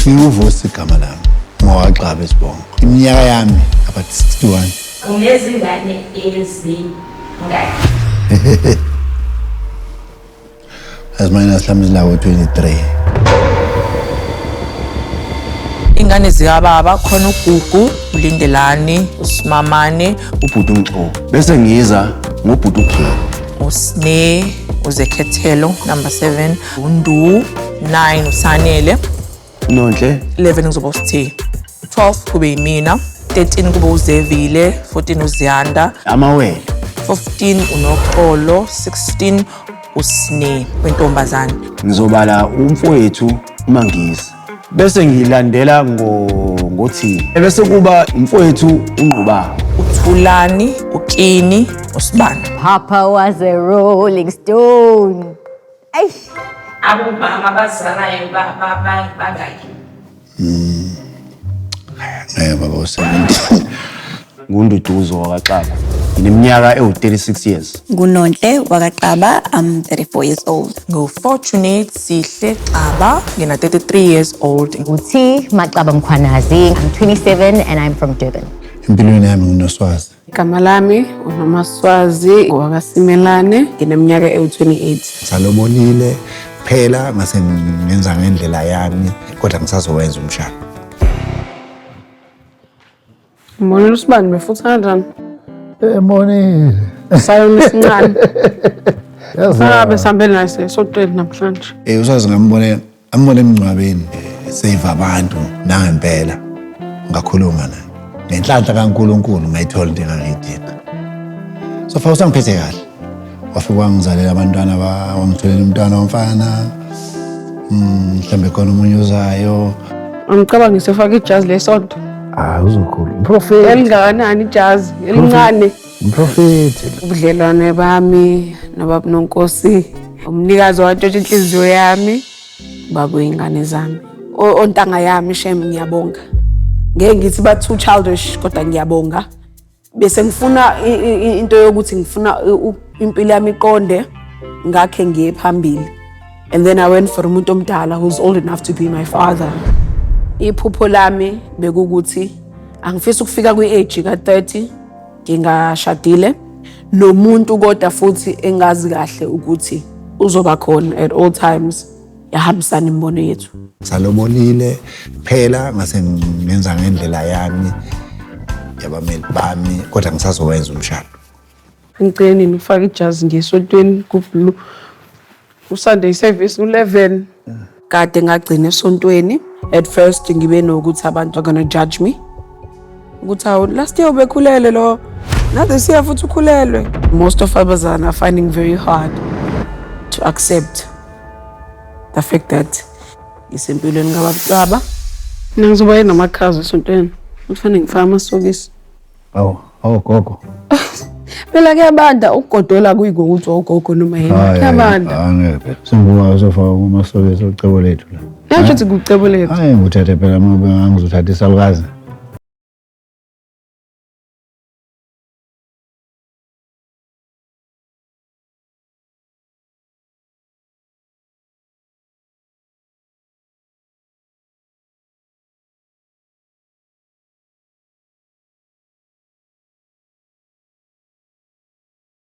NginguVusi igama lami, ngowaXaba isibongo. Iminyaka yami about 61. Unezingane ezingaki? As minus mhlawumbe zilabo 23. Ingane zikababa khona uGugu, uLindelani, uSimamane, Ubhuti uMxo. Bese ngiza ngobhuti uGill. uSne, uZekhethelo, number 7, uNdu, 9 uSanele, Nonhle. 11 kuzoba uSithe, 12 kube yimina, 13 kube uZevile, 14 uZiyanda, Amawele. 15 uNoxolo, 16 uSne wentombazane. Ngizobala umfowethu uMangisi. Bese ngilandela ngothi. Bese kuba umfowethu uNgquba. uThulani, uKini, uSibani. Papa was a rolling stone. Eish. Abomama abazalayo bangaki? Ngeke baba u-70. NguNduduzo wakaXaba. Ngineminyaka ewu-36 years. Ngunonhle wakaXaba, I'm 34 years old. Ngu-Fortunate Sihle Xaba, ngina 33 years old. Uthi Maxaba Mkhwanazi. I'm 27 and I'm from Durban. Empilweni yami nginoswazi. Igama lami uNomaswazi wakaSimelane, ngineminyaka ewu-28. Salobolile phela ngase ngenza ngendlela yami kodwa ngisazowenza umshado. Mbonile usibani befuthi kanjani? Embonile. Sayona isincane. Yazi. Sabe sihambe naye esontweni namhlanje. Uswazi ngambone ambone emngcwabeni save abantu nangempela ngakhuluma naye. Ngenhlanhla kaNkulunkulu ngayithola into engangiyidinga. So far usangiphethe kahle. Wafika wangizalela abantwana wangitholela umntwana womfana. Mhlambe khona omunye uzayo. Angicabangi ngisefaka ijazi lesonto. Ah, uzokhulu. Umprofeti. Elingakanani ijazi? Elincane. Umprofeti. Ubudlelwane bami nobaba Nonkosi, umnikazi wantshontsha inhliziyo yami, baba wey'ngane zami. Ontanga yami shem ngiyabonga. Ngeke ngithi ba too childish kodwa ngiyabonga. Bese ngifuna into yokuthi ngifuna impilo yami iqonde, ngakhe ngiye phambili. And then I went for umuntu omdala who's old enough to be my father. Iphupho lami bekukuthi angifisi ukufika kwi-age ka-30 ngingashadile nomuntu, kodwa futhi engazi kahle ukuthi uzoba khona at all times, yahambisana imibono yethu. Salobolile phela ngase ngenza ngendlela yami yabameli bami kodwa ngisazowenza umshado. Ngigcine nini ukufaka ijazi ngesontweni ku-blue uSunday service u-11 kade ngagcina esontweni. At first ngibe nokuthi abantu are gonna judge me ukuthi hawu, last year ubekhulele lo, na this year futhi ukhulelwe. Most of abazali are finding very hard to accept the fact that isempilweni kababa. Mina ngizoba yinamakhaza esontweni, kufanele ngifake amasokisi. Awu, awu gogo. Phela kuyabanda, ukugodola kuyikokuthi ogogo noma yini, kuyabanda. Angeke phela. Senguba usofaka kumasokisi, ucebo lethu la. Yasho ukuthi kucebo lethu. Hayi, nguthathe phela uma ngizothatha isalukazi.